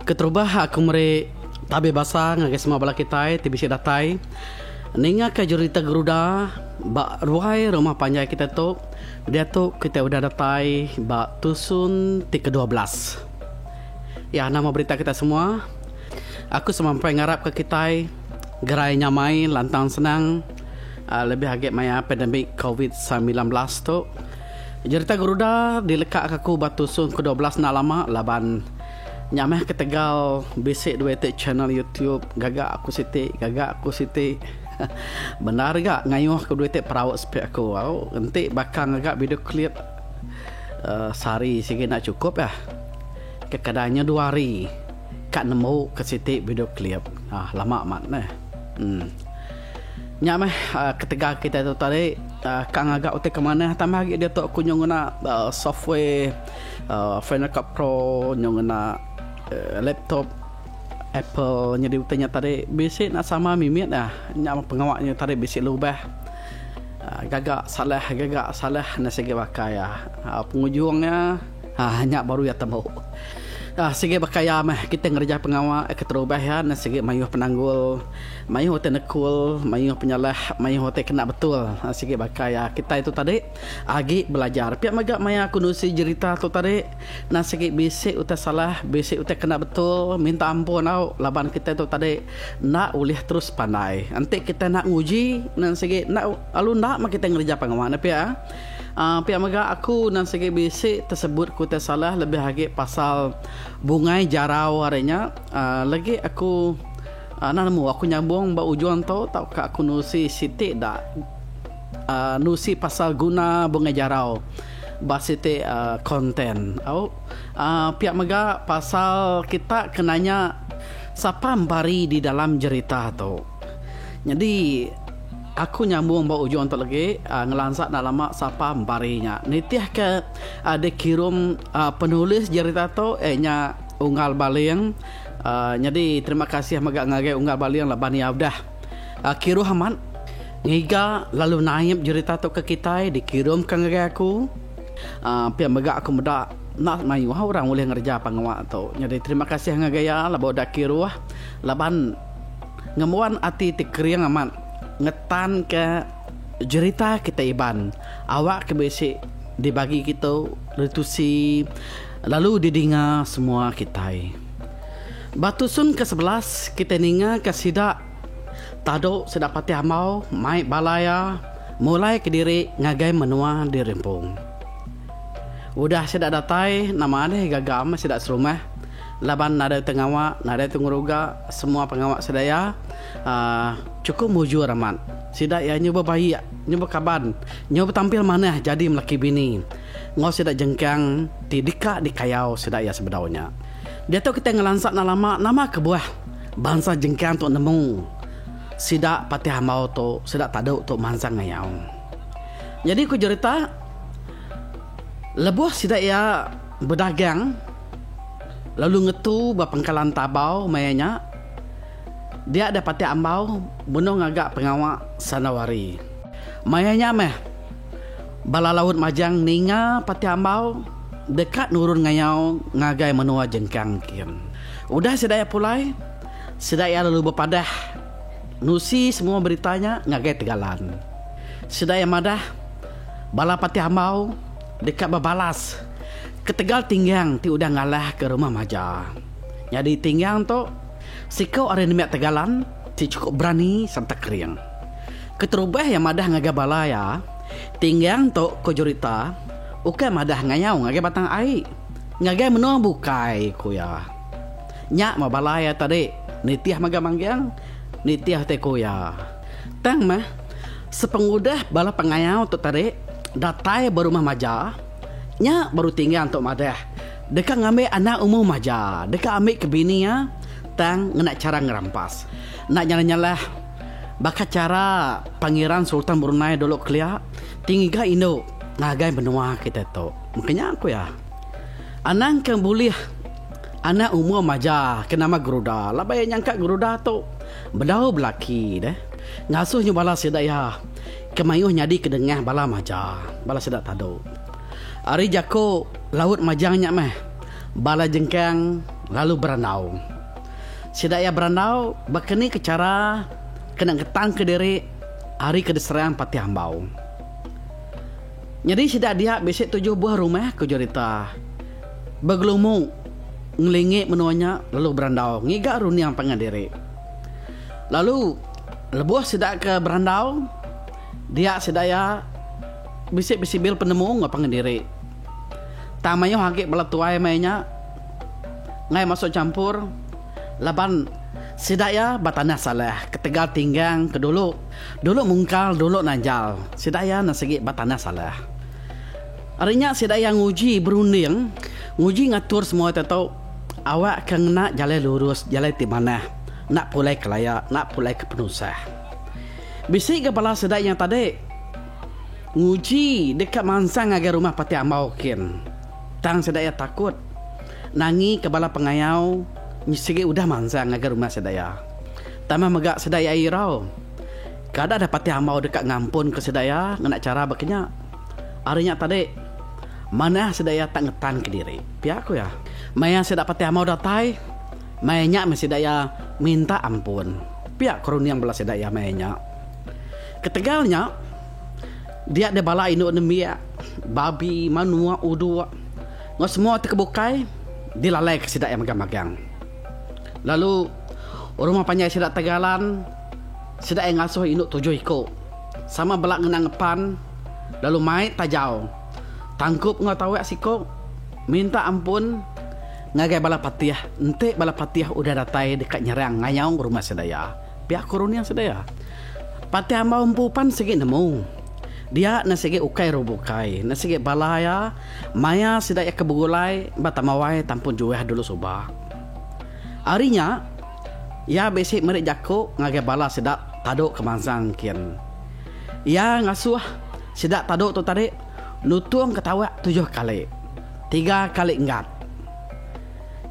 Keterubah aku meri tabi basa ngagai semua bala kitai ti bisi datai ningaka jerita Geruda ba ruai rumah panjai kitai tu. Diatu kitai udah datai ba tusun ti kedua belas. Ya nama berita kitai semua. Aku semampai ngarapka kitai gerai nyamai lantang senang lebih agi maya pandemik covid 19 tu. Jerita Geruda dilekaka aku ba tusun ke 12 enda lama laban nya meh ketegal bisi dua iti channel YouTube gaga aku siti gaga aku siti. Bendar ga ngayuh ke dua iti perau sepik aku au enti baka ngaga video klip uhh sehari sigi enda chukup ah. Kekadang nya dua hari. Ka nemu ke siti video klip. Ah lama amat neh. Em. Nya meh ketegal kitai tu tadi ka ngaga utai ke manah tambah agi diatu aku nyau ngena software Final Cut Pro nyau ngena laptop Apple nyadi utai nya tadi bisi nak sama mimit ah. Nya meh pengawa nya tadi bisi lubah gaga salah gaga salah enda sigi baka iya. Pengujung iya. Haa nya baru iya tembu. Haa sigi baka iya meh kitai ngereja pengawa keterubah iya ne sigi mayuh penanggul, mayuh utai nekul, mayuh penyalah, mayuh utai kena betul. Haa sigi baka iya kitai tu tadi agi belajar. Pia mega maya aku nusi jerita tu tadi ne sigi bisi utai salah, bisi utai kena betul minta ampun au laban kitai tu tadi enda ulih terus pandai. Enti kitai enda nguji ne sigi enda lalu enda meh kitai ngereja pengawa ne pia. Pia mega aku endang sigi bisi tesebut ku utai salah lebih agi pasal bungai jarau ari nya. Legi aku enda nemu aku nyambung ba ujung tu tauka aku nusi siti da nusi pasal guna bungai jarau ba siti content au. Pia mega pasal kita ke nanya sapa empari di dalam jerita tu. Nyadi aku nyambung ba ujung tu legi ngelansa enda lama sapa empari nya. Nitihka dikirum penulis jerita tu iya nya Unggal Baling. Nyadi terima kasih mega ngagai Unggal Baling laban iya udah kiruh amat ngiga lalu naip jerita tu ke kitai dikirumka ngagai aku. Pia mega aku meda enda mayuh orang ulih ngereja pengawa tu. Nyadi terima kasih ngagai iya laban udah kiruh laban. Ngembuan ati ti kering amat ngetanka jerita kitai Iban awak ke bisi dibagi kitu ditusi lalu didinga semua kitai. Ba tusun ke 11 kitai ningaka sida tadu sida Patih Ambau mai bala iya mulai kediri ngagai menua diri empu. Udah sida datai nama deh gaga meh sida serumah laban nadai utai ngawa nadai utai ngeruga semua pengawa sida iya uhh chukup mujur amat. Sida iya nyu bebaik nyu bekaban nyu betampil manah jadi melaki bini enggau sida jengkang ti deka dikayau sida iya sebedau nya. Diatu kitai ngelansa enda lama nama kebuah bansa jengkang tu nemu sida Patih Ambau tu sida Tadu tu mansang ngayau. Nyadi ku jerita. Lebuh sida iya bedagang lalu ngetu ba pangkalan Tabau maya nya, dia deh Patih Ambau benung ngaga pengawa Sanawari. Maya nya meh bala Laut Majang ninga Patih Ambau deka nurun ngayau ngagai menua Jengkang kin. Udah sida iya pulai, sida iya lalu bepadah nusi semua berita nya ngagai Tegalan. Sida iya madah bala Patih Ambau deka bebalas ketegal Tinggang ti udah ngalahka Rumah Maja. Nyadi Tinggang tu siku ari nembiak Tegalan ti chukup berani sereta kering. Keterubah iya madah ngagai bala iya, Tinggang tu ku jerita ukai madah ngayau ngagai Batang Ai, ngagai menua bukai, ku iya. Nya meh bala iya tadi nitih mega Mangging, nitih ti ku iya. Tang meh, sepengudah bala pengayau tu tadi datai ba rumah Maja, nya baru Tinggang tu madah deka ngambi anak umu Maja deka ambi ke bini iya tang ngena chara ngerampas. Enda nyalah-nyalah baka chara Pangeran Sultan Brunei dulu kelia ti ngiga indu ngagai menua kitai tu. Meka nya ku iya. Anang ke bulih anak umu Maja ke nama Geruda laban iya nyangka Geruda tu bedau belaki deh. Ngasuh nyu bala sida iya ke mayuh nyadi ke dengah bala maja, bala sida tadu. Ari jaku Laut Majang nya meh bala jengkang. lalu berandau. Sida iya berandau baka ni ke chara kena ngetanka diri ari ke diserang Patih Ambau. Nyadi sida dia bisi tujuh buah rumah ku jerita begelumu ngelingi menua nya lalu berandau ngiga runding pangan diri. Lalu lebuh sida ke berandau dia sida iya bisi besibil penemu enggau pangan diri. Tang mayuh agi bala tuai maya nya enggai masuk champur laban sida iya ba tanah salah ketegal tinggang ke dulu dulu mungkal dulu nanjal sida iya enda sigi ba tanah salah. Ari nya sida iya nguji berunding nguji ngatur semua utai tu awak ke ngena jalai lurus jalai ti manah enda pulai ke laya enda pulai ke penusah. Bisi ga bala sida iya tadi nguji deka mansang ngagai rumah Patih Ambau kin. Tang sida iya takut nangi ke bala pengayau sigi udah mansang ngagai rumah sida iya. Tambah mega sida iya irau. Kada deh Patih Ambau deka ngampun ke sida iya ngena chara baka nya. Ari nya tadi manah sida iya tak ngetan kediri. Pia ku iya. Maya sida Patih Ambau datai, maya nya meh sida iya minta ampun. Pia ku runding bala sida iya maya nya. Ketegal nya, dia deh bala indu nembiak, babi, manuk, uduk enggau semua ti ke bukai dilalaika sida iya magang-magang. Lalu rumah panjai sida Tegalan, sida iya ngasuh indu tujuh iku sama bela ngena ngepan lalu mai tajau tangkup enggau tawak siku minta ampun ngagai bala patih enti bala patih udah datai deka nyerang ngayau rumah sida iya. Pia ku runding sida iya. Patih ambau empu pan sigi nemu. Dia ne sigi ukai ru bukai ne sigi bala iya maya sida iya ke begulai ba Tamawai Tampun Juah dulu suba. Ari nya iya bisi meri jaku ngagai bala sida tadu ke mansang kin. Iya ngasuh sida tadu tu tadi nutung ke tawak tujuh kali, tiga kali enggat.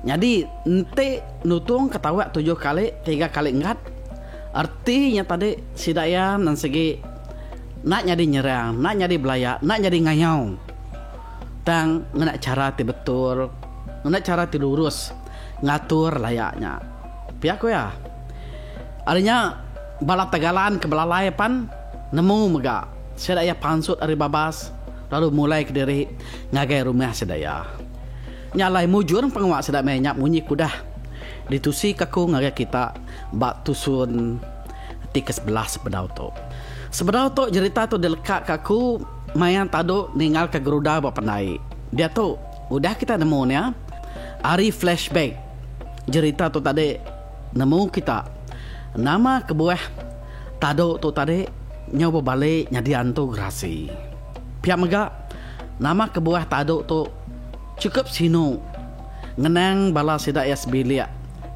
Nyadi enti nutung ke tawak tujuh kali tiga kali enggat erti nya tadi sida iya nan sigi enda nyadi nyerang enda nyadi belaya enda nyadi ngayau tang ngena chara ti betul ngena chara ti lurus ngatur laya nya. Pia ku iya. Ari nya bala Tegalan ke belalai pan nemu mega sida iya pansut ari babas lalu mulai kediri ngagai rumah sida iya. Nya alai mujur pengawa sida meh nya munyi ke udah ditusika aku ngagai kita ba tusun ti ke sebelas sebedau tu. Sebedau tu jerita tu dilekaka aku maya tadu ninggalka geruda ba pendai. Diatu udah kita nemu nya ari flashback jerita tu tadi nemu kita nama kebuah tadu tu tadi nyau bebali nyadi antu gerasi. Pia mega nama kebuah tadu tu Chukup sinu ngenang bala sida iya sebilik,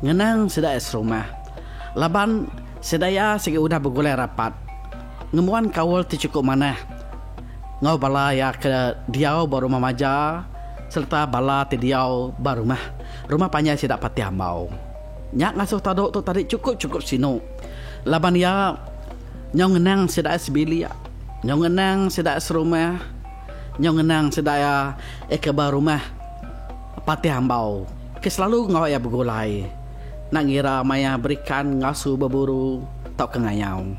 ngenang sida iya serumah laban sida iya sigi udah begulai rapat ngembuan kaul ti chukup manah enggau bala iya ke diau ba rumah maja sereta bala ti diau ba rumah rumah panjai sida Patih Ambau. Nya ngasuh tadu tu tadi chukup-chukup sinu laban iya nyau ngenang sida iya sebilik, nyau ngenang sida iya serumah. Nyau ngenang sida iya eka ba rumah Patih Ambau ke selalu enggau iya begulai enda ngira maya berikan ngasu beburu tauka ngayau.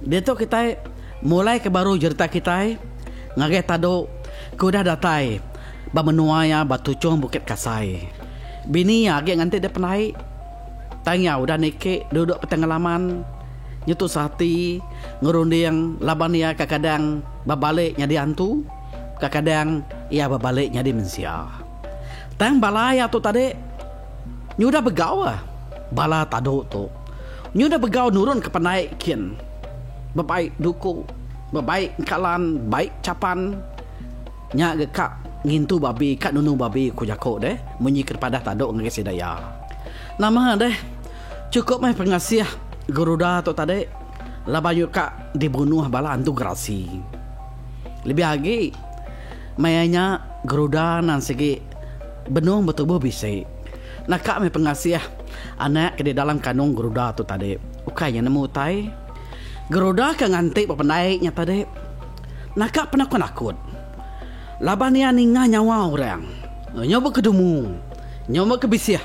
Diatu kitai mulai ke baru jerita kitai ngagai tadu ke udah datai ba menua iya ba tuchung Bukit Kasai. Bini iya agi nganti dep penai tang iya udah niki duduk petang ngelaman nyetu sehati ngerunding laban iya kekadang Bebalik nyadi antu, kekadang iya bebalik nyadi mensia. Tang bala iya tu tadi nyudah begau ah bala tadu tu. Nyudah begau nurun ke pendai kin. Bebaik duku, bebaik engkalan, baik chapan. Nya ga ka ngintu babi, ka nunu babi ku jaku deh munyi ke dipadah tadu ngagai sida iya. Nama deh chukup meh pengasih Geruda tu tadi. Laban yu ka dibunuh bala antu gerasi. Lebih agi maya nya Geruda nan sigi benung betubuh bisi. Naka meh pengasih anak ke di dalam kandung Geruda tu tadi. Ukai nya nemu utai. Geruda ke nganti bependai nya tadi naka penakut-nakut laban iya ninga nyawa orang nyau bekedumu nyau bekebisih.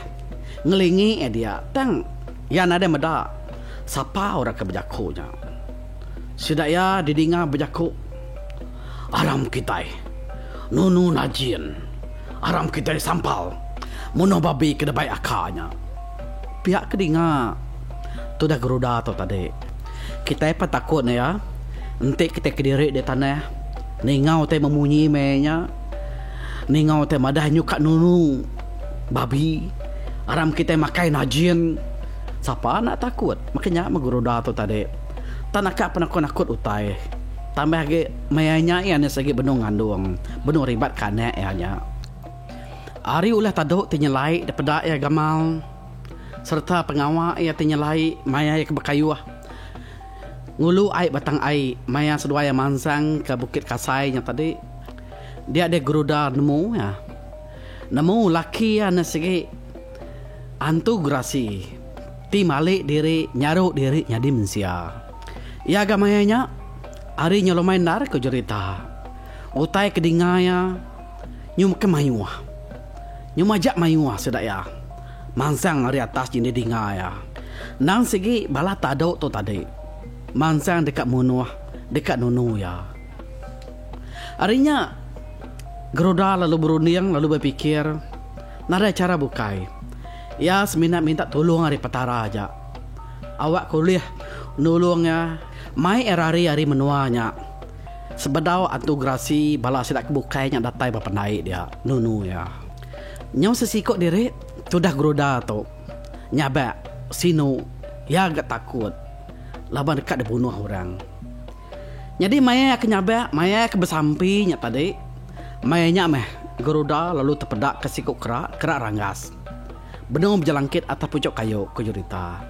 Ngelingi iya dia tang iya nadai meda sapa orang ke bejaku nya. Sida iya didinga bejaku, Aram kitai nunu najin. Aram kitai sampal munuh babi ke dibai aka nya. Pia ke dinga tudah geruda tu tadi. Kitai pan takut ne iya enti kitai kediri di tanah ninga utai memunyi meh nya ninga utai madah nyuka nunu babi aram kitai makai najin sapa enda takut maka nya meh geruda tu tadi. Tan aka penakut nakut utai tambah agi maya nya iya nya sigi benung ngandung benung ribat ke anak iya nya. Ari ulah tadu ti nyelai dipeda iya gamal sereta pengawa iya ti nyelai maya iya ke bekayuh ngulu ai batang ai maya seduai iya mansang ke Bukit Kasai nya tadi dia deh Geruda nemu iya. Nemu laki iya ne sigi antu gerasi ti mali diri nyaru diri nyadi mensia. Iya ga maya nya ari nya lumai endar ku jerita. Utai ke dinga iya. Nyu mega mayuh. Nyu majak mayuh sida iya. Mansang ari atas nyadi dinga iya. Endang sigi bala tadu tu tadi. Mansang deka munuh, deka nunu iya. Ari nya, Geruda lalu berunding lalu bepikir, nadai chara bukai. Iya semina minta tulung ari Petara aja. Awak ke ulih nulung iya mai iya rari ari menua nya. Sebedau antu gerasi bala sida ke bukai nya datai ba pendai dia, nunu iya. Nyau sesiko diri tudah geruda tu nyabak sinu iya ga takut laban deka dibunuh orang. Nyadi maya iya ke nyabak maya iya ke besampi nya tadi maya nya meh geruda lalu tepeda ke siku kera, kera ranggas benung bejelangkit atas puchuk kayu, ku jerita.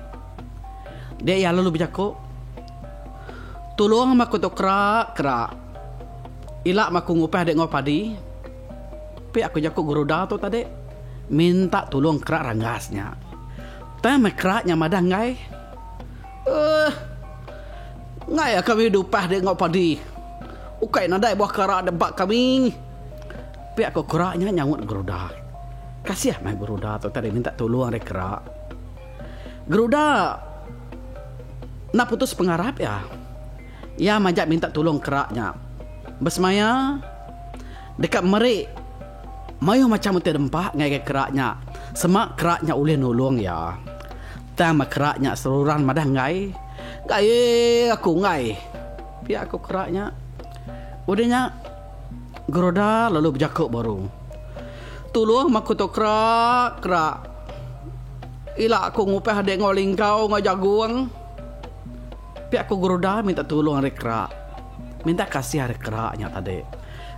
Dia iya lalu bejaku. Tulung meh aku tu kerak kerak. Ila meh aku ngupah dek enggau padi. Pi aku jaku geruda tu tadi minta tulung kerak ranggas nya. Tang meh kerak nya madah enggai. Ehh. Enggai kami dupah dek enggau padi. Ukai nadai buah kerak dek ba kami. Pi aku kerak nya nyaut geruda. Kasih meh geruda tu tadi minta tulung ari kerak. Geruda enda putus pengarap iya. Iya majak minta tulung kerak nya. Besemaya deka meri mayuh macham utai dempa ngagai kerak nya sema kerak nya ulih nulung iya. Tang meh kerak nya seruran madah enggai. Enggai aku enggai, pia ku kerak nya. Udah nya Geruda lalu bejaku baru. Tulung meh aku tu kerak kerak. Ila aku ngupah adik enggau lingkau enggau jagung. Pia ku Geruda minta tulung ari kerak. Minta kasih ari kerak nya tadi.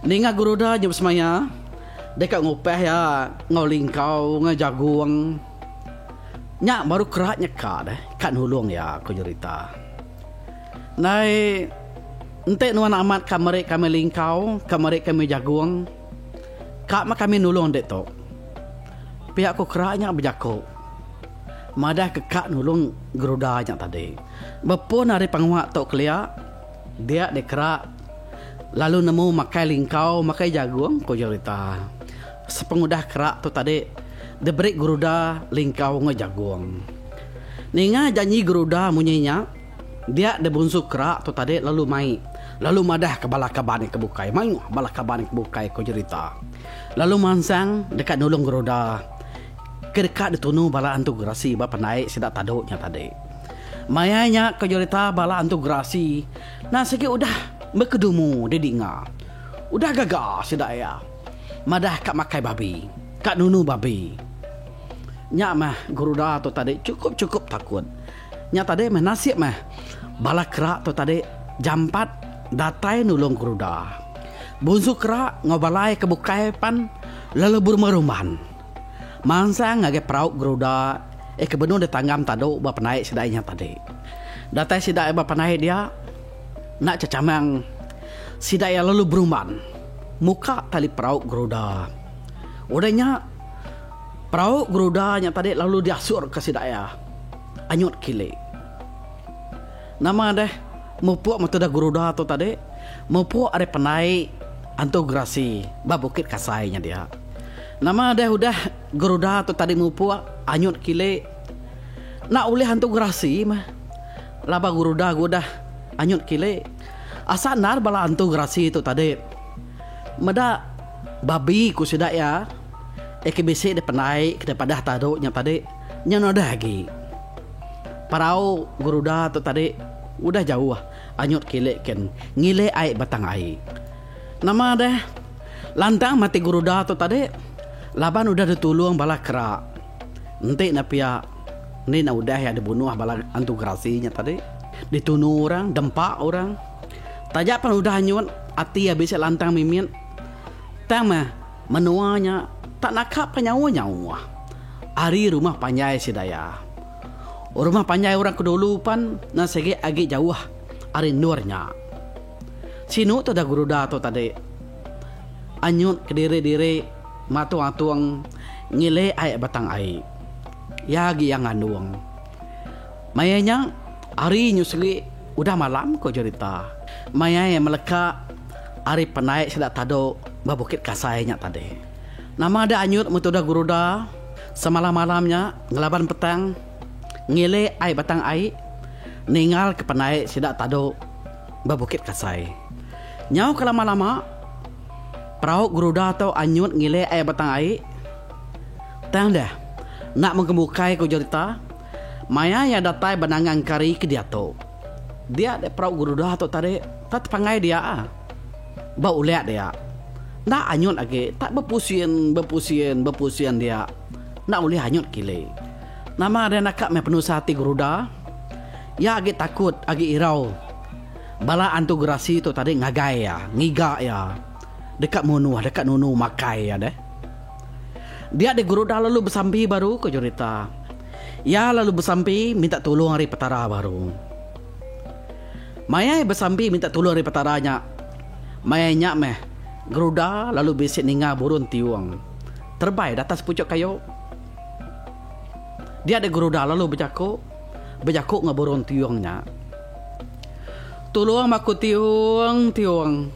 Ninga Geruda nya besemaya deka ngupah iya enggau lingkau enggau jagung. Nya baru kerak nya ka deh, ka nulung iya ku jerita. Ndai enti nuan amat ka meri kami lingkau, ka meri kami jagung, ka meh kami nulung dek tu. Pia ku kera nya bejaku madah ke ka nulung geruda nya tadi. Bepun ari pengawa tu kelia dia dek kera lalu nemu makai lingkau makai jagung ku jerita. Sepengudah kera tu tadi diberi geruda lingkau enggau jagung. Ninga janji geruda munyi nya dia deh bunsu kera tu tadi lalu mai lalu madah ke bala kaban ke bukai mayuh bala kaban ke bukai ku jerita. Lalu mansang deka nulung geruda ke deka ditunu bala antu gerasi ba pendai sida tadu nya tadi. Maya nya ku jerita bala antu gerasi enda sigi udah bekedumu didinga. Udah gaga sida iya madah ka makai babi, ka nunu babi. Nya meh geruda tu tadi chukup-chukup takut. Nya tadi meh nasib meh bala kera tu tadi jampat datai nulung geruda. Bunsu kera enggau balai ke bukai pan lalu berumban-rumban mansang ngagai perau geruda eh ke benung ditanggam tadu ba pendai sida inya tadi. Datai sida ba pendai dia enda chechamang sida iya lalu berumban muka tali perau geruda. Udah nya perau geruda nya tadi lalu diasurka sida iya anyut kili. Nama deh mupuk meh tudah geruda tu tadi mupuk ari pendai Antu Gerasi ba Bukit Kasai nya dia. Nama deh udah Geruda tu tadi mupuk anyut kili. Enda ulih antu gerasi meh laban Geruda ga udah anyut kili. Asa endar bala antu gerasi tu tadi meda babi ku sida iya ke bisi dipendai ke dipadah tadu nya tadi nya udah agi. Perau Geruda tu tadi udah jauh anyut kili ken ngili ai batang ai. Nama deh lantang mati Geruda tu tadi laban udah ditulung bala kera. Enti ne pia enti ne udah iya dibunuh bala antu gerasi nya tadi ditunu orang dempa orang. Taja pan udah anyut ati iya bisi lantang mimit tang meh menua nya tak naka penyauh-nyauh ari rumah panjai sida iya. Rumah panjai orang ke dulu pan ne sigi agi jauh ari endur nya. Sinu tudah Geruda tu tadi anyut kediri-diri matung-atung ngili ai batang ai. Iya agi iya ngandung. Maya nya hari nyu segi udah malam ko jerita. Maya iya meleka ari pendai sida tadu ba Bukit Kasai nya tadi. Nama deh anyut meh tudah Geruda semalam-malam nya ngelaban petang ngili ai batang ai ninggal ke pendai sida tadu ba Bukit Kasai. Nyau ke lama-lama, perau Geruda tu anyut ngilik ai batang ai. Tang deh, enda mengke bukai ku jerita, maya iya datai ba Nanga Engkari ke diatu. Dia deh perau Geruda tu tadi tak tepanggai dia ah. Ba ulik dia. Enda anyut agi, tak bepusin, bepusin, bepusin dia. Enda ulih anyut kili. Nama deh naka meh penusah ati Geruda. Iya agi takut, agi irau. Bala antu gerasi tu tadi ngagai iya, ngiga iya. Deka munuh, deka nunu makai iya deh. Dia deh Geruda lalu besampi baru, ku jerita. Iya lalu besampi minta tulung ari Petara baru. Maya iya besampi minta tulung ari Petara nya, maya nya meh Geruda lalu bisi ninga burung tiung terebai datas puchuk kayu. Dia deh Geruda lalu bejaku, bejaku enggau burung tiung nya. Tulung aku tiung, tiung.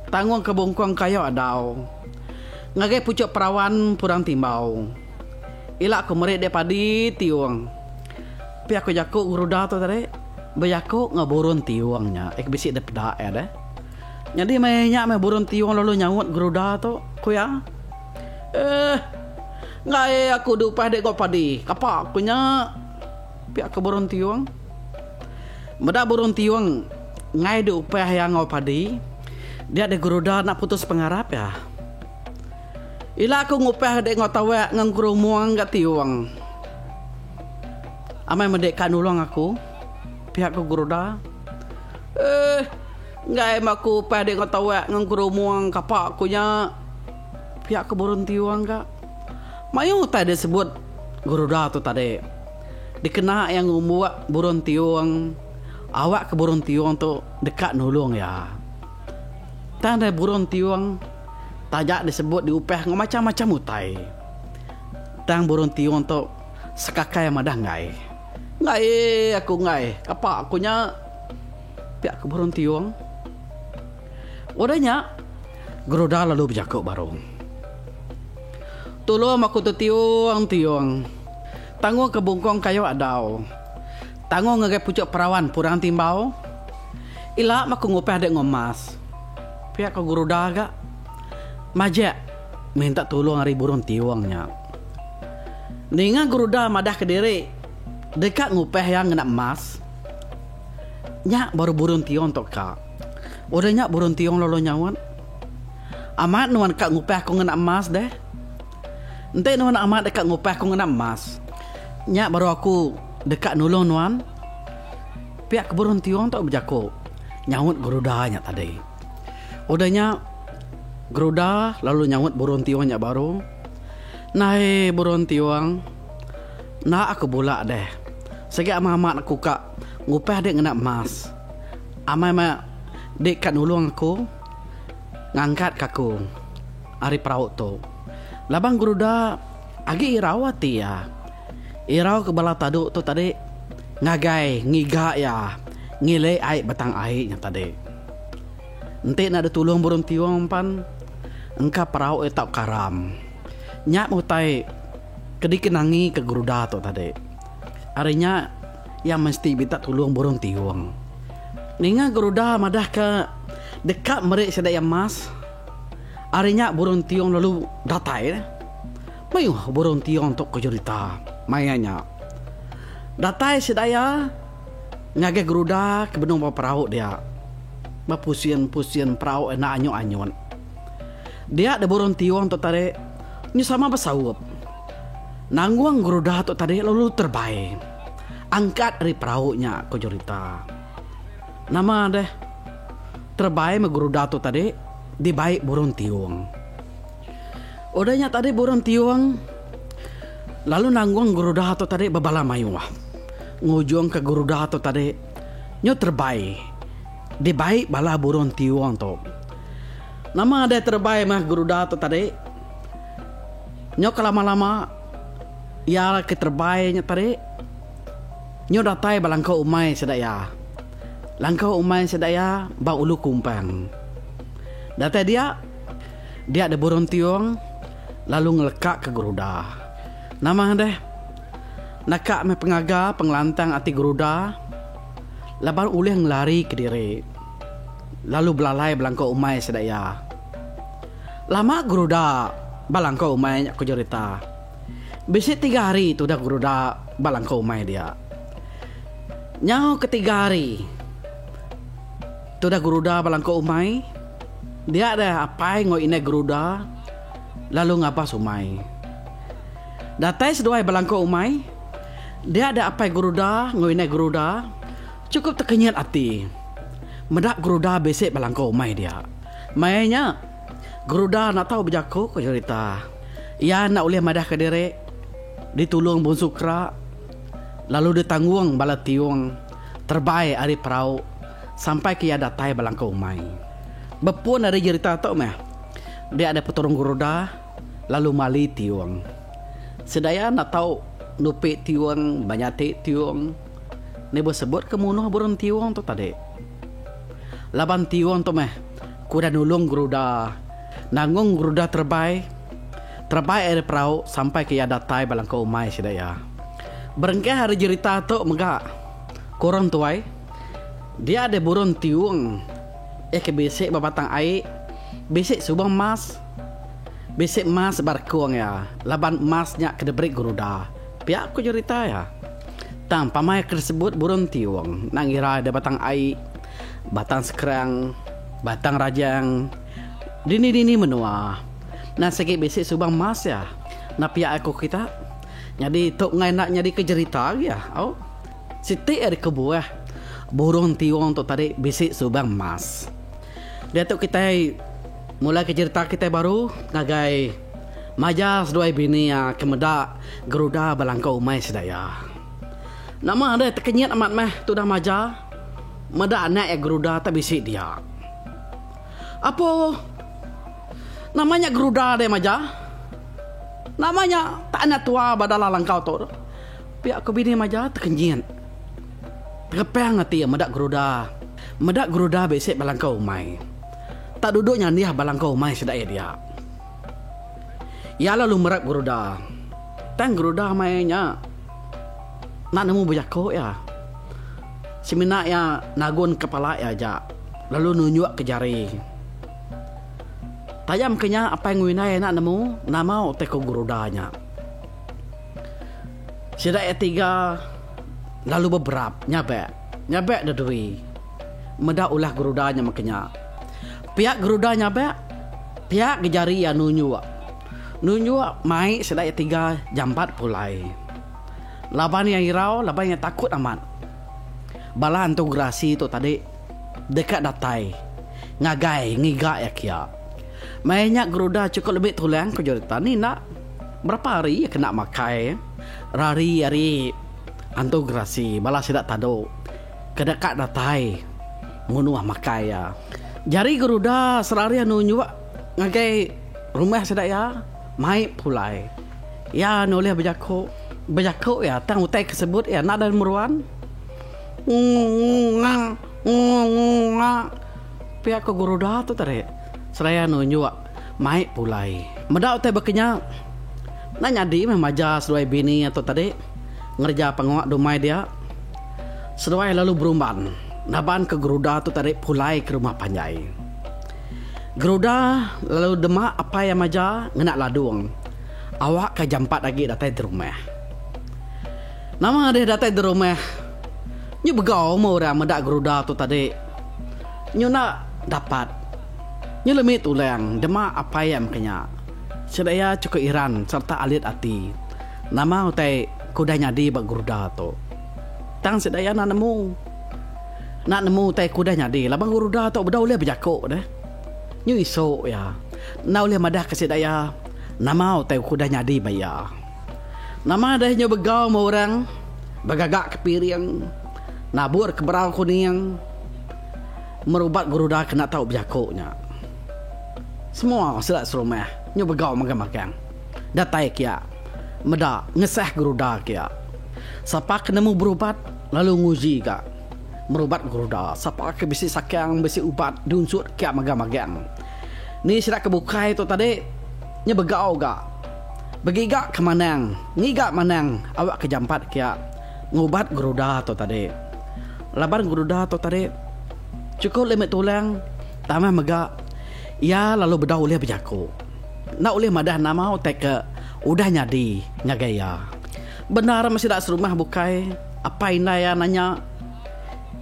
Tanggung ke bungkung kayu adau. Ngagai puchuk perawan purang timbau. Ila aku meri dek padi tiung. Pia ku jaku Geruda tu tadi, bejaku enggau burung tiung nya. Eh bisi dek peda iya deh. Nyadi maya nya meh burung tiung lalu nyaut Geruda tu, ku iya. Eh. Enggai aku diupah dek enggau padi. Kapa ku nya. Pia ke burung tiung. Meda burung tiung enggai diupah iya enggau padi, dia deh Geruda enda putus pengarap iya. Ila aku ngupah dek enggau tawak enggau engkerumung ga tiung. Amai meh dek ka nulung aku, pia ku Geruda. Eh. Enggai meh aku upah dek enggau tawak enggau engkerumung kapa ku nya. Pia ke burung tiung ga. Mayuh utai disebut Geruda tu tadi. Dikena iya ngumbuk burung tiung awak ke burung tiung tu deka nulung iya. Tang deh burung tiung taja disebut diupah enggau macam-macam utai. Tang burung tiung tu sekakai madah enggai. Enggai aku enggai kapa aku nya. Pia ke burung tiung. Udah nya, Geruda lalu bejaku baru. Tulung aku tu tiung-tiung. Tanggung ke bungkung kayu adau. Tanggung ngagai puchuk perawan purang timbau. Ila meh aku ngupah dek enggau emas. Pia ko Geruda ga. Majak minta tulung ari burung tiung nya. Ninga Geruda madah kediri deka ngupah iya ngena emas. Nya baru burung tiung tu ka. Udah nya burung tiung lalu nyaut, Amat nuan ka ngupah aku ngena emas deh. Enti nuan amat deka ngupah aku ngena emas, nya baru aku deka nulung nuan. Pia ke burung tiung tu bejaku nyaut Geruda nya tadi. Udah nya Geruda lalu nyaut burung tiung nya baru, Nai burung tiung, enda aku bula deh. Sigi amat-amat aku ka ngupah dek ngena emas. Amai meh dik ka nulung aku ngangkat ka aku ari perau tu. Laban Geruda agi irau ati iya. Irau ke bala tadu tu tadi ngagai ngiga iya ngili ai batang ai nya tadi. Enti enda ditulung burung tiung pan engka perau iya tau karam. Nya meh utai ke dikenangi ke Geruda tu tadi. Ari nya iya mesti minta tulung burung tiung. Ninga Geruda madah ke deka meri sida iya emas, ari nya burung tiung lalu datai. Mayuh burung tiung tu ku jerita maya nya. Datai sida iya ngagai Geruda ke benung ba perau dia. Bepusin-pusin perau enda anyut-anyut. Dia da burung tiung tu tadi nyu sama besaup. Nanggung geruda tu tadi lalu terebai. Angkat ari perau nya ku jerita. Nama deh terebai meh geruda tu tadi dibai burung tiung. Udah nya tadi burung tiung lalu nanggung geruda tu tadi bebala mayuh. Ngujungka geruda tu tadi nyu terebai dibai bala burung tiung tu. Nama deh terebai meh geruda tu tadi. Nyau ke lama-lama iya ke terebai nya tadi nyau datai ba langkau umai sida iya. Langkau umai sida iya ba Ulu Kumpang. Datai dia, dia deh burung tiung lalu ngeleka ke geruda. Nama deh naka meh pengaga pengelantang ati geruda laban ulih ngelari kediri. Lalu belalai belangkau umai sida iya. Lama geruda ba langkau umai nya ku jerita. Bisi tiga hari tudah geruda ba langkau umai dia. Nyau ketiga hari tudah geruda ba langkau umai dia deh apai enggau indai geruda lalu ngabas umai. Datai seduai ba langkau umai dia deh apai geruda enggau indai geruda chukup tekenyit ati. Meda Geruda bisi ba langkau umai dia. Maya nya, Geruda enda tau bejaku ku cherita. Iya enda ulih madahka diri ditulung Bunsu Kera lalu ditanggung bala tiung terebai ari perau sampai ke iya datai ba langkau umai. Bepun ari jerita tu meh, dia deh peturun Geruda lalu mali tiung. Sida iya enda tau nupi tiung ba nyati tiung. Ni besebut ke munuh burung tiung tu tadi. Laban tiung tu meh ku udah nulung geruda nanggung geruda terebai terebai ari perau sampai ke iya datai ba langkau umai sida iya. Berengkah ari jerita tu mega ku orang tuai dia deh burung tiung iya ke bisi ba batang ai bisi subang emas bisi emas ba rekung iya laban emas nya ke diberi geruda pia ku jerita iya. Tang pamai ke disebut burung tiung enda ngira da batang ai, batang sekerang, batang rajang, dini-dini menua. Enda sigi bisi subang emas iya. Enda pia aku kita. Nyadi tu enggai enda nyadi ke jerita agi ah. Au. Siti ari kebuah burung tiung tu tadi bisi subang emas. Diatu kitai mulaika jerita kitai baru ngagai. Maja seduai bini iya ke meda geruda ba langkau umai sida iya. Nama deh tekenyit amat meh tudah Maja meda anak iya geruda tak bisi dia. Apo nama nya geruda deh Maja? Nama nya tak anak tua ba dalam langkau tu? Pia ko bini Maja tekenyit. Tegepang ati iya meda geruda. Meda geruda bisi ba langkau umai. Tak duduk nyandih ba langkau umai sida iya dia. Iya lalu merap Geruda. Tang Geruda maya nya enda nemu bejaku iya. Semina iya nagun kepala iya aja lalu nunjuk ke jari. Tajam ke nya apai enggau indai enda nemu nama utai ku Geruda nya. Sida iya tiga lalu beberap nyabak, nyabak dedui meda ulah Geruda nya meka nya. Pia Geruda nyabak. Pia ke jari iya nunjuk. Nunjuk mai sida iya tiga jampat pulai. Laban iya irau laban iya takut amat. Bala antu gerasi tu tadi deka datai ngagai ngiga iya kia. Maya nya Geruda chukup lebih tulang ku jerita ni enda berapa hari iya kena makai rari ari antu gerasi bala sida tadu. Ke deka datai munuh makai iya. Jari Geruda serari nunjuk ngagai rumah sida iya mai pulai. Iya nulih bejaku. Bejaku iya tang utai ke sebut iya enda ada meruan. Ngunga ngunga pia ko Geruda tu tadi seraya nunjuk mai pulai. Meda utai baka nya. Enda nyadi meh maja seduai bini iya tu tadi ngereja pengawa dumai dia. Seduai lalu berumban naban ke Geruda tu tadi pulai ke rumah panjai. Geruda lalu dema apai iya maja ngena ladung awak ka jampat agi datai di rumah. Nama deh datai di rumah nyu begau meh orang meda Geruda tu tadi nyu enda dapat nyu lemi tulang dema apai iya meka nya. Sida iya chukup iran sereta alit ati nama utai ke udah nyadi ba Geruda tu. Tang sida iya enda nemu. Enda nemu utai ke udah nyadi laban Geruda tu bedau ulih bejaku deh. Nyu isu iya. Enda ulih madahka sida iya nama utai ke udah nyadi ba iya. Nama deh nyu begau meh orang begagaka piring, naburka berau kuning, merubat Geruda ke enda tau bejaku nya. Semua sida serumah nyu begau magang-magang datai kia meda ngesah geruda kia. Sapa ke nemu berubat lalu nguji ga merubat geruda. Sapa ke bisi sakang bisi ubat diunsut kia magang-magang. Ni sida ke bukai tu tadi nyu begau ga begiga ke manang ngiga manang awak ke jampat kia ngubat geruda tu tadi. Laban geruda tu tadi chukup limit tulang. Tambah mega, iya lalu bedau ulih bejaku. Enda ulih madah nama utai ke udah nyadi ngagai iya. Bendar meh sida serumah bukai, apai indai iya nanya,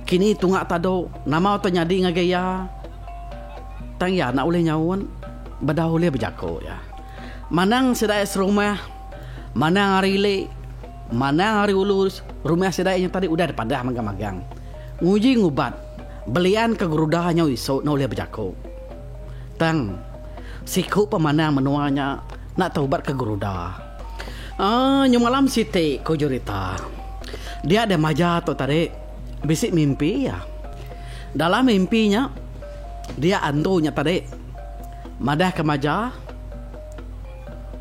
Kini tunga tadu, nama utai nyadi ngagai iya? Tang iya enda ulih nyaut, bedau ulih bejaku iya. Manang sida iya serumah, manang ari ili, manang ari ulu rumah sida iya nya tadi udah dipadah magang-magang. Nguji ngubat. Belian ke geruda nyau isu enda ulih bejaku. Tang, siku pemanang menua nya enda teubat ke geruda. Aaa nyu malam siti, ku jerita. Dia deh maja tu tadi bisi mimpi iya. Dalam mimpi nya, dia antu nya tadi madah ke maja,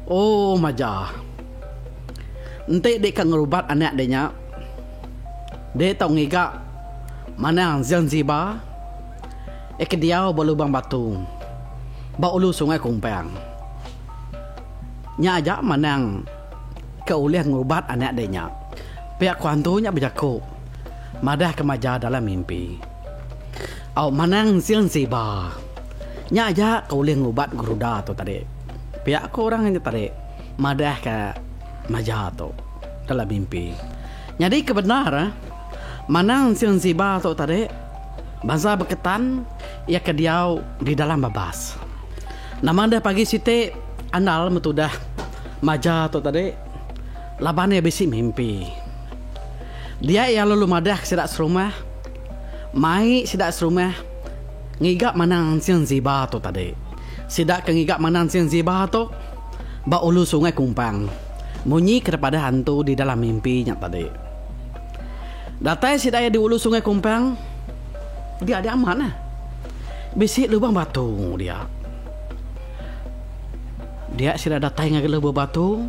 Oh maja. Enti dek ka ngerubat anak dek nya, dek tau ngiga. Manang Zanzibar iya ke diau ba lubang batu ba ulu Sungai Kumpang. Nya aja manang ke ulih ngubat anak dek nya. Pia ku antu nya bejaku madah ke maja dalam mimpi. Au manang Zanzibar nya aja ke ulih ngubat geruda tu tadi. Pia ku orang nya tadi madah ke maja tu dalam mimpi. Nyadi ke bendar. Manang Ensing Siba tu tadi bansa Beketan iya ke diau di dalam babas. Nama deh pagi siti andal metudah maja tu tadi laban iya bisi mimpi. Dia iya lalu madah ke sida serumah mai sida serumah ngiga Manang Ensing Siba tu tadi. Sida ke ngiga Manang Ensing Siba tu ba ulu Sungai Kumpang munyi ke dipadah antu di dalam mimpi nya tadi. Datai sida iya di ulu Sungai Kumpang, dia dia amat nah. Bisi lubang batu dia. Dia sida datai ngagai lubang batu,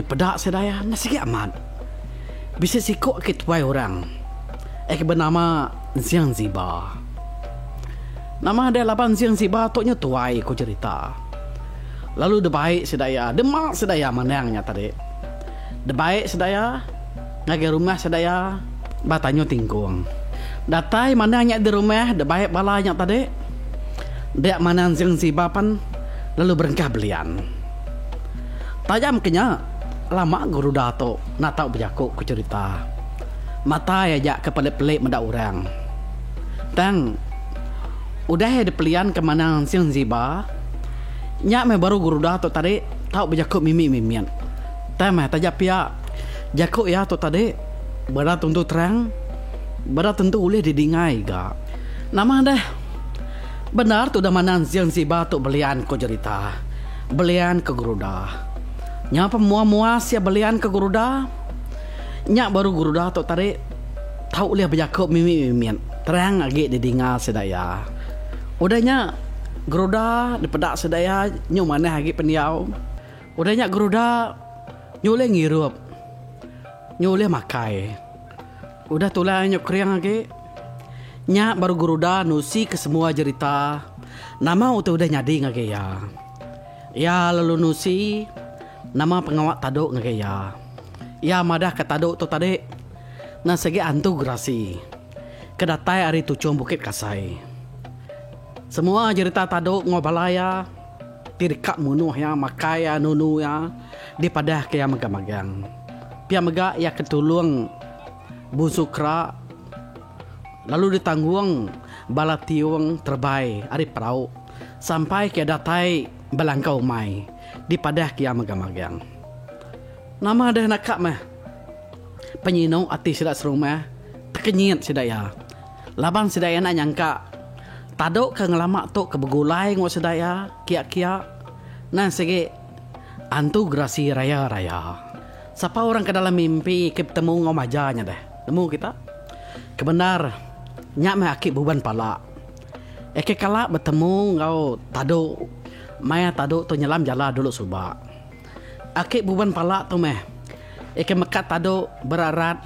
dipeda sida iya enda sigi amat. Bisi siku agi tuai orang iya ke benama Ensing Ziba. Nama deh laban Ensing Ziba tu nya tuai ku jerita. Lalu dibai sida iya, dema sida iya manang nya tadi. Debai sedaya ngagai rumah sedaya ba Tanjung Tingkung. Datai manang nya di rumah debai bala nya tadi, dia manang Zeng Siba pan lalu berengkah belian. Tajam ke nya, lama Geruda tu enda tau bejaku ku cherita. Matai aja ke pelik-pelik meda orang. Tang, udah iya dipelianka manang Zeng Siba, nya meh baru Geruda tu tadi tau bejaku mimit-mimit. Tang meh taja pia, jaku iya tu tadi beda tentu terang, beda tentu ulih didingai ga. Nama deh, bendar tu udah manang Zing Siba tu belian ko jerita, belian ke Geruda. Nya pa mua-mua sia belian ke Geruda, nya baru Geruda tu tadi tau ulih bejaku mimit-mimit terang agi didinga sida iya. Udah nya Geruda dipeda sida iya nyu manah agi pendiau. Udah nya Geruda nyu ulih ngirup, nyu ulih makai. Udah tulang nyu kering agi, nya baru Geruda nusi ke semua jerita nama utai udah nyadi ngagai iya. Iya lalu nusi. nama pengawa tadu ngagai iya. Iya madahka tadu tu tadi nang sigi antu gerasi ke datai ari tuchung Bukit Kasai. Semua jerita tadu enggau bala iya ti deka munuh iya, makai iya, nunu iya dipadahka iya magang-magang. Pia mega iya ke tulung Bunsu Kera lalu ditanggung bala tiung terebai ari perau sampai ke datai belangkau umai dipadahka iya magang-magang. Nama deh naka meh penyinu ati sida serumah tekenyit sida iya laban sida iya enda nyangka tadu ke ngelama tu ke begulai enggau sida iya kia-kia nang sigi antu gerasi raya-raya. Sapa orang ke dalam mimpi ke betemu enggau maja nya deh? Nemu kita? Ke bendar nya meh aki buban pala. Eke kala betemu enggau tadu maya tadu tu nyelam jala dulu suba. Aki buban pala tu meh eke mekat tadu berarat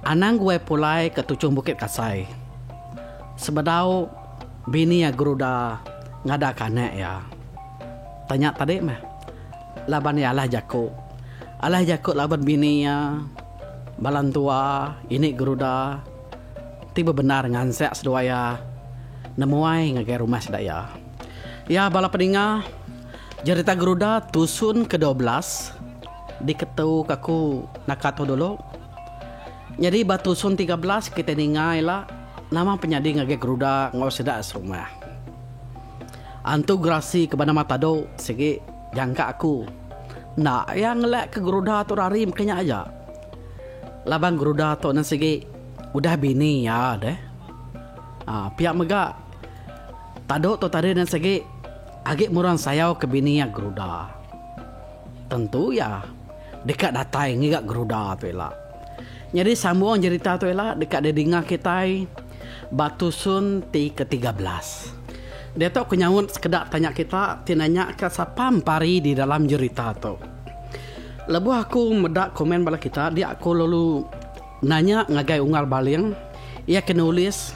anang guai pulai ke tuchung Bukit Kasai sebedau bini iya Geruda ngada ke anak iya. Tanya tadi meh laban iya alah jaku. Alah jaku laban bini iya bala entua ini Geruda ti bebendar ngansak seduai iya nemuai ngagai rumah sida iya. Iya bala peninga. Jerita Geruda tusun ke 12 diketu ka aku naka tu dulu. Nyadi ba tusun 13 kitai ninga ila nama penyadi ngagai Geruda enggau sida serumah. Antu gerasi ke benama Tado sigi jangka aku enda iya ngelak ke Geruda tu rari meka nya aja. Laban Geruda tu ne sigi udah bini iya deh. Aa pia mega Tado tu tadi ne sigi Agi murang sayau ke bini iya Geruda. Tentu iya deka datai ngiga Geruda tu ila. Nyadi sambung jerita tu ila deka didinga kitai ba tusun ti ke 13. Diatu aku nyaut sekeda tanya kita ti nanya ka sapa empari di dalam jerita tu. Lebuh aku meda komen bala kita dia aku lalu nanya ngagai Unggal Baling iya ke nulis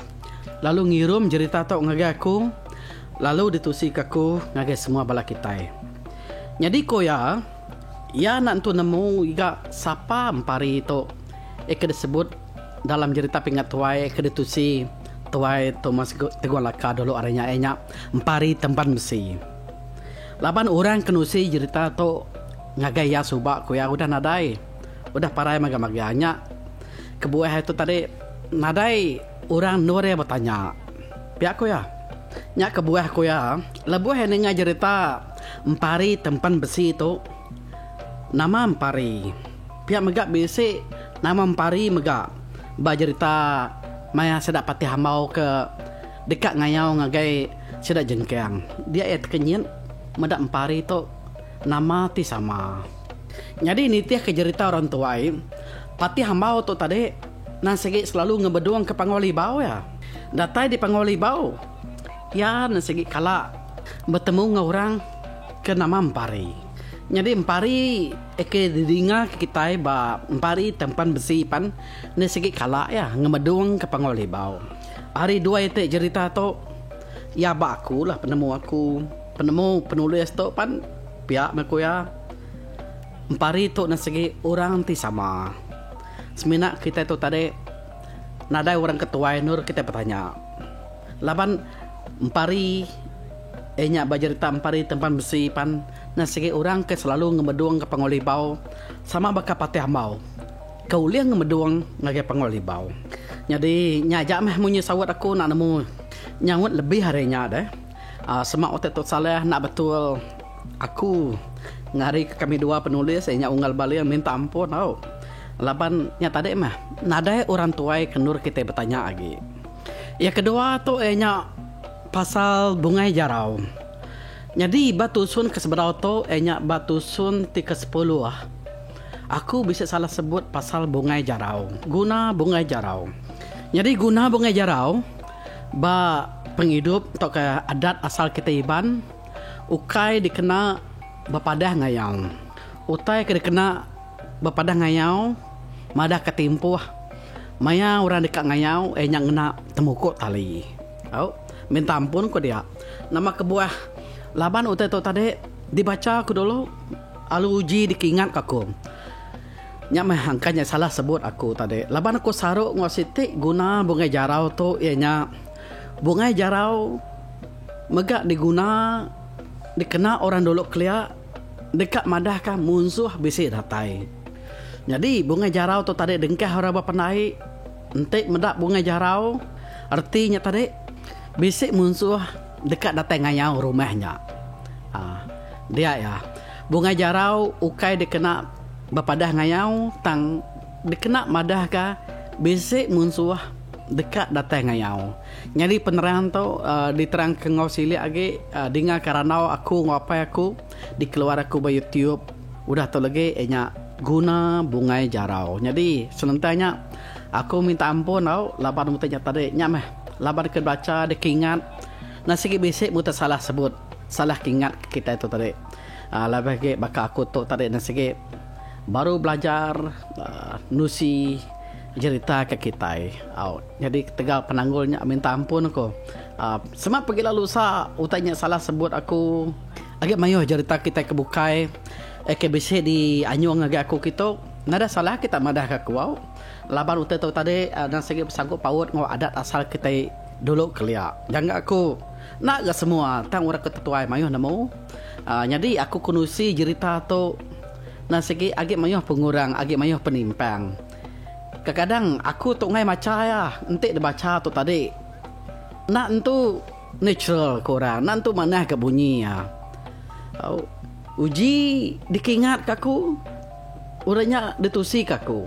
lalu ngirum jerita tu ngagai aku. Lalu ditusika aku ngagai semua bala kitai. Nyadi ku iya, iya enda entu nemu iga sapa empari tu iya ke disebut dalam jerita pingat tuai ke ditusi tuai Thomas Teguh Laka dulu ari nya iya nya Empari Tempan Besi. Laban orang ke nusi jerita tu ngagai iya suba ku iya udah nadai udah parai maga-maga nya kebuah iya tu tadi nadai orang endur iya betanya. Pia ku iya. Nya kebuah ku iya, lebuh iya ninga jerita Empari Tempan Besi tu, nama Empari. Pia mega bisi nama Empari mega ba jerita maya sida Patih Ambau ke deka ngayau ngagai sida Jengkang. Dia iya tekenyit meda Empari tu nama ti sama. Nyadi nitihka jerita orang tuai, Patih Ambau tu tadi nang sigi selalu ngemedung ke Panggau Libau iya. Datai di Panggau Libau, iya nang sigi kala betemu enggau orang ke nama Empari. Nyadi Empari ke didinga ke kitai ba Empari Tempan Besi pan nang sigi kala iya ngemedung ke Panggau Libau. Ari dua iti jerita tu, iya ba aku lah penemu aku, penemu penulis tu pan pia meh ku iya. Empari tu nang sigi orang ti sama. Semina kitai tu tadi nadai orang ke tuai endur kitai betanya. Laban empari iya nya ba jerita empari tempan besi pan nang sigi orang ke selalu ngemedung ke Panggau Libau sama baka Patih Ambau ke ulih ngemedung ngagai Panggau Libau. Nyadi nya aja meh munyi saut aku enda nemu nyaut lebih ari nya deh. Aaa sema utai tu salah enda betul. Aku ngari ke kami dua penulis iya nya Unggal Baling minta ampun tau. Laban nya tadi mah nadai orang tuai ke endur kitai betanya agi. Iya kedua tu iya nya pasal bungai jarau. Nyadi ba tusun ke sebedau tu iya nya ba tusun ti ke sepuluh aku bisi salah sebut pasal bungai jarau, guna bungai jarau. Nyadi guna bungai jarau ba pengidup tauka adat asal kitai Iban. Ukai dikena bepadah ngayau. Utai ke dikena bepadah ngayau madahka timpuh maya orang deka ngayau iya nya ngena temuku tali. Au minta ampun ku dia. Nama kebuah laban utai tu tadi dibacha ku dulu. alu uji dikingat ka aku. Nya meh angka nya salah sebut aku tadi. Laban aku saru enggau siti guna bungai jarau tu iya nya bungai jarau mega diguna dikena orang dulu kelia deka madahka munsuh bisi datai. Nyadi bungai jarau tu tadi dengkah orang ba pandai enti meda bungai jarau reti nya tadi bisi munsuh deka datai ngayau rumah nya. Aa dia iya. Bungai jarau ukai dikena bepadah ngayau tang dikena madahka bisi munsuh deka datai ngayau. Nyadi penerang tu diterangka enggau silik agi dingaka randau aku enggau apai aku dikeluar aku ba YouTube udah tu lagi iya nya guna bungai jarau. Nyadi senentang nya aku minta ampun tau laban utai nya tadi nya meh laban ke bacha deka ingat enda sigi bisi mutus salah sebut salah ke ingat kitai tu tadi. Lebih agi baka aku tu tadi ne sigi baru belajar nusi jerita ke kitai. Au nyadi ketegal penanggul nya minta ampun aku. Sema pegila lusa utai nya salah sebut aku agi mayuh jerita kitai ke bukai ke bisi di anyung ngagai aku kitu nadai salah kita madah ka aku au laban utai tu tadi ne sigi besangkut paut enggau adat asal kitai dulu kelia. Jangka aku enda ga semua tang orang ke tetuai mayuh nemu. Nyadi aku ke nusi jerita tu enda sigi agi mayuh pengurang agi mayuh penimpang. Kekadang aku tu enggai macha iya enti ne bacha tu tadi enda entu natural ku orang enda entu manah ga bunyi iya. Uji dikingat ka aku orang nya ditusi ka aku.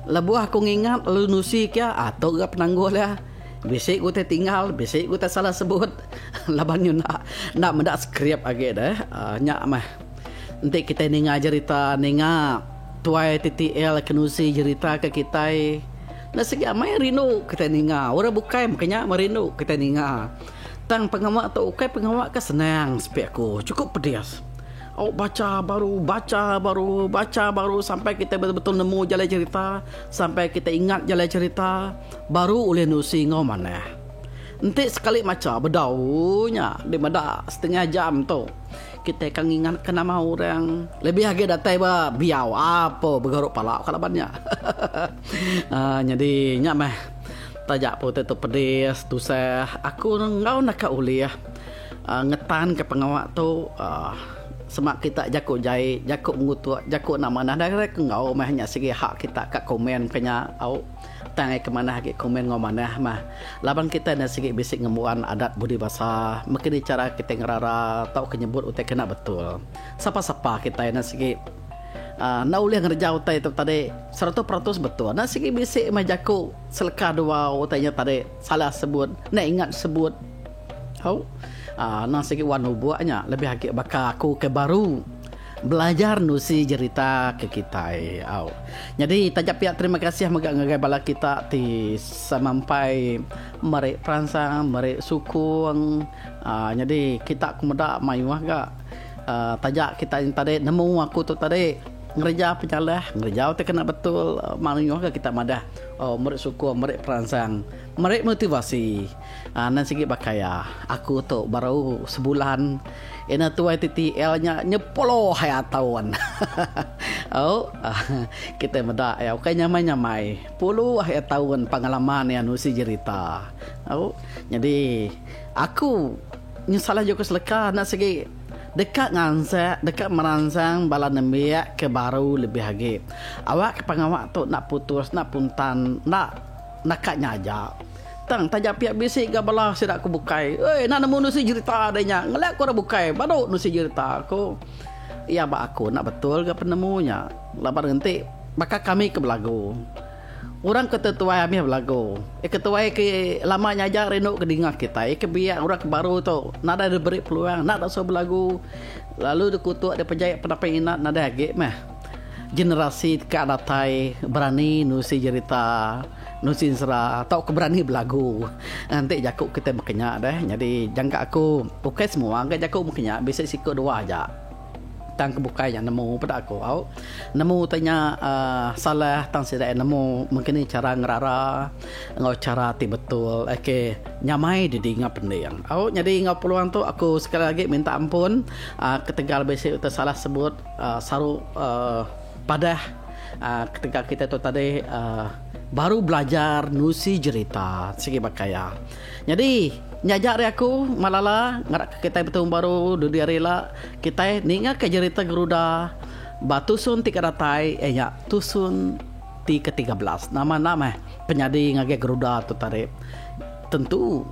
Lebuh aku ngingat lalu nusi ke iya tu ga penanggul iya. Bisi ku utai tinggal, bisi ku utai salah sebut laban nyu enda enda meda skrip agi deh. Nya meh enti kitai ninga jerita ninga tuai TTL ke nusi jerita ke kitai enda sigi amai rindu kitai ninga. Orang bukai meh nya meh rindu kitai ninga. Tang pengawa tu ukai pengawa ke senang sepi aku chukup pedis. Au bacha baru, bacha baru, bacha baru sampai kitai betul-betul nemu jalai cherita, sampai kitai ingat jalai cherita, baru ulih nusi enggau manah. Enti sekali macha bedau nya di meda setengah jam tu, kitai ka ngingatka nama orang lebih agi datai ba biau apo begaru pala ka laban nya. Aaa nyadi nya meh taja pun utai tu pedis, tusah aku enggau naka ulih. Ngetanka pengawa tu sema kita jaku jai, jaku ngutuk, jaku enda manah deh ke enggau meh nya sigi hak kita ka komen ke nya au. Tang ai ke manah agi komen enggau manah mah. Laban kita enda sigi bisi ngembuan adat budi basa meki ni chara kitai ngerara tauka nyebut utai ke enda betul. Sapa-sapa kitai enda sigi aaa enda ulih ngereja utai tu tadi 100% betul. Enda sigi bisi meh jaku seleka dua utai nya tadi salah sebut enda ingat sebut. Au. Anang sigi wan lubuk nya lebih agi baka aku ke baru belajar nusi jerita ke kitai. Au. Nyadi taja pia terima kasih mega ngagai bala kita ti semampai meri peransang, meri sukung. Aaa nyadi kita ku meda mayuh ga aaa taja kita tadi nemu aku tu tadi ngereja penyalah, ngereja utai kena betul mayuh ga kita madah meri sukung, meri peransang, meri motivasi. Anang sigi baka iya. Aku tu baru sebulan ina tuai TTL nya nyepuluh iya taun. Au kitai meda iya ukai nyamai-nyamai. Puluh iya taun pengalaman iya nusi jerita. Au nyadi aku nyesalah jaku seleka enda sigi deka ngansak deka meransang bala nembiak ke baru lebih agi. Awak ke pengawa tu enda putus enda puntan enda naka nya aja. Tang taja pia bisi ga bala sida ke bukai. Oi enda nemu nusi jerita deh nya. Ngelak ku orang bukai badu nusi jerita ku. Iya ba aku enda betul ga penemu nya. Laban enti baka kami ke belagu. Orang ke tetuai amih belagu. Ke tuai ke lama nya aja rindu ke dinga kitai. Ke biak orang ke baru tu nadai diberi peluang enda dasuh belagu. Lalu dikutuk dipejai penapai ina nadai agi meh. Generasi ka datai berani nusi jerita. Nusi ensera tauka berani belagu. Enti jaku kitai meka nya deh nyadi jangka aku ukai semua ga jaku meka nya bisi siku dua aja. Tang ke bukai nya nemu peda aku au. Nemu utai nya uhh salah tang sida iya nemu mungkin ni chara ngerara enggau chara ti betul ok nyamai didinga pending. Au nyadi enggau peluang tu aku sekali agi minta ampun uhh ketegal bisi utai salah sebut uhh saru uhh padah uhh ketegal kita tu tadi uhh baru belajar nusi jerita sigi baka iya. Nyadi, nya aja ari aku, Malala, ngarapka kitai betemu baru dudi hari ila. Kitai ningaka jerita Geruda ba tusun ti ka datai iya nya tusun ti ke 13. Nama enda meh penyadi ngagai Geruda tu tadi. Tentu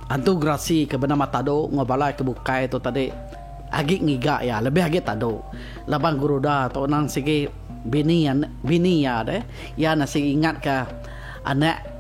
antu gerasi ke benama Tado enggau bala ke bukai tu tadi agi ngiga iya lebih agi Tado laban Geruda tu nang sigi bini bini iya deh. Iya enda sigi ingatka anak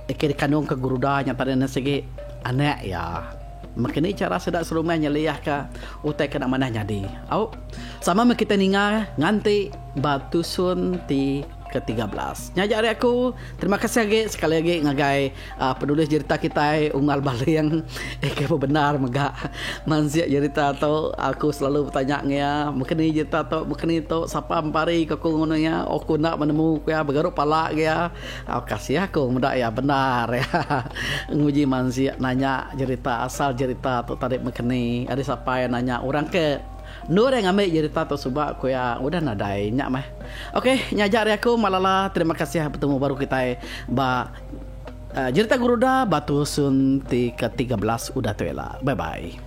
Ike dikandung ke Geruda nya tadi enda sigi anak iya. Maka ni chara sida serumah nyeliahka utai ke enda manah nyadi. Au. Sama meh kitai ninga nganti ba tusun ti ke 13. Nya aja ari aku. Terima kasih agi sekali agi ngagai uh, penulis jerita kitai Unggal Baling. Ike bebendar mega mansik jerita tu. Aku selalu betanya ngi iya, meka ni jerita tu, meka ni tu, sapa empari ke aku ngono iya. Aku enda menemu ku iya, begaru pala ke iya. Au kasih aku meda iya bendar iya nguji mansik nanya jerita asal jerita tu tadi mekeni ari sapa iya nanya orang ke endur iya ngambi jerita tu suba ku iya udah nadai nya meh. Ok nya aja ari aku Malala terima kasih betemu baru kitai ba jerita Guruda ba tusun ti ke 13 udah tu ila. Bye bye.